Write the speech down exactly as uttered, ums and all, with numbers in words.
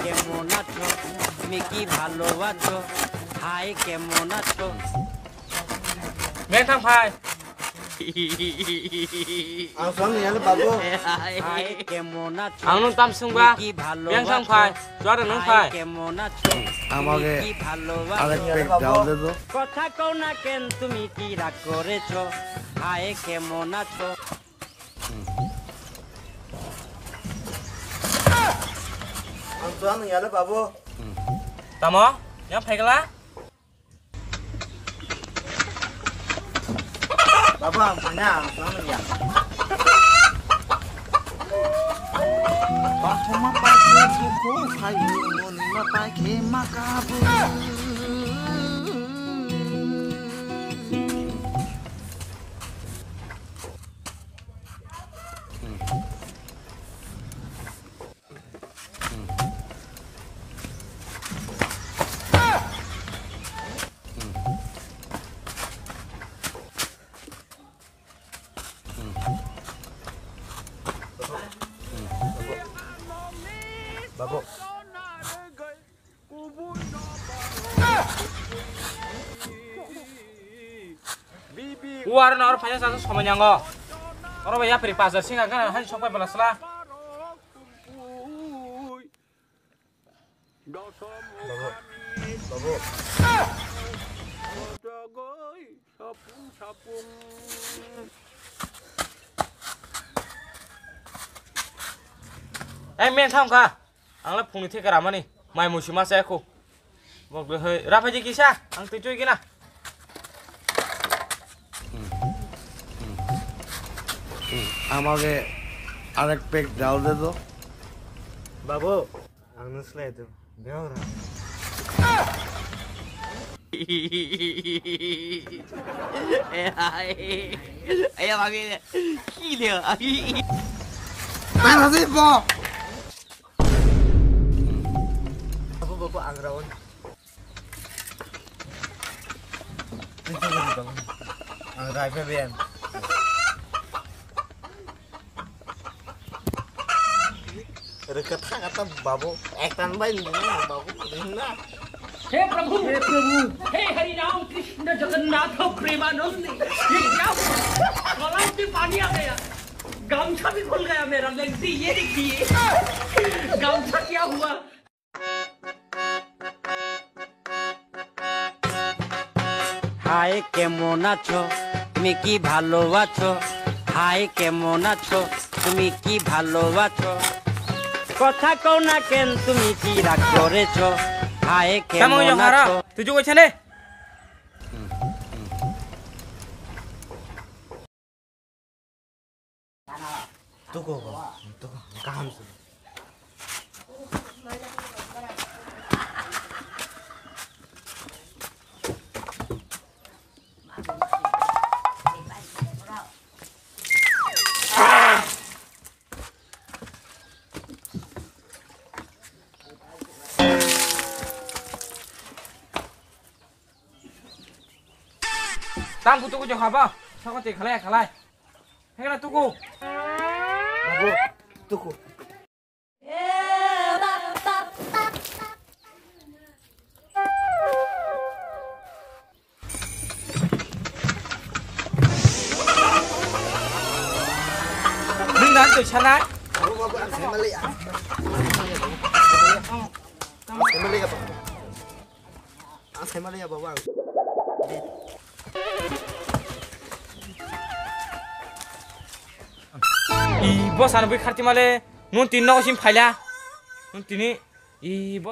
কেমন আছো? তুমি কি ভালো আছো? হাই, কেমন আছো? Mengthang phai. Ang swng ya le babu. Hai, কেমন আছো? Ang nwng tam swngba. তুমি কি ভালো Mengthang আছো? Phai. Chuwara nwng phai. কেমন আছো? আমাকে তুমি কি ভালো আছো? আরেক প্যাক ডাল দে তো। কথা কও না কেন, তুমি কি রাগ করেছো? হাই, কেমন আছো? Ang swng ya le babu. Tamo? Yang phaikla? Babu, ang phai na, ang swng ya. Bathoma paikhe bukhu phaio, noni ma paikhe makabu. Babu. Uar na or phanya sa somai nyango. Oro ba yapri pajar singa gana han sok pai bala sla. Babu, babu. Eh, Mengthang kha. Ang le phungni theka ramani. Mai musi ma se khu. Bok de hoi. Ra phaji kisa. Ang twi twi gina. আমাকে আরেক প্যাক ডাল দে তো। Babu, ang nwng slai do. Beora. Ay, ay, ay, mami, kile, ay. Para de po. Babu, babu, ang raon. Ang rifle ben. Rwkha thang ata babu. Ektan bai lina babu lina. हे प्रभु, हे प्रभु। हे हरि राम कृष्ण जगन्नाथ प्रेमानंद, ये क्या हुआ? गला में पानी आ गया, गमछा भी खुल गया मेरा। लेंटी, ये देखिए, गमछा क्या हुआ? হাই, কেমন আছো? তুমি কি ভালো আছো? হাই, কেমন আছো? তুমি কি ভালো আছো? কথা কও না কেন, তুমি কি রাগ করেছো? হাই, Tamo কেমন yong hara, আছো? Tuju ko chane. Tuku ko, tuku, kaham sih. Tang ku tuku jok haba, sako te khalai khalai. Hekla tuku. Babu, tuku. Nung dan tu sana. Babu, babu, ang saya mali, ah. Ang saya mali, apa? Ang sai maliya baba. I bosa no bui kharti male, nun tin no sim phaila. Nun tini i bo.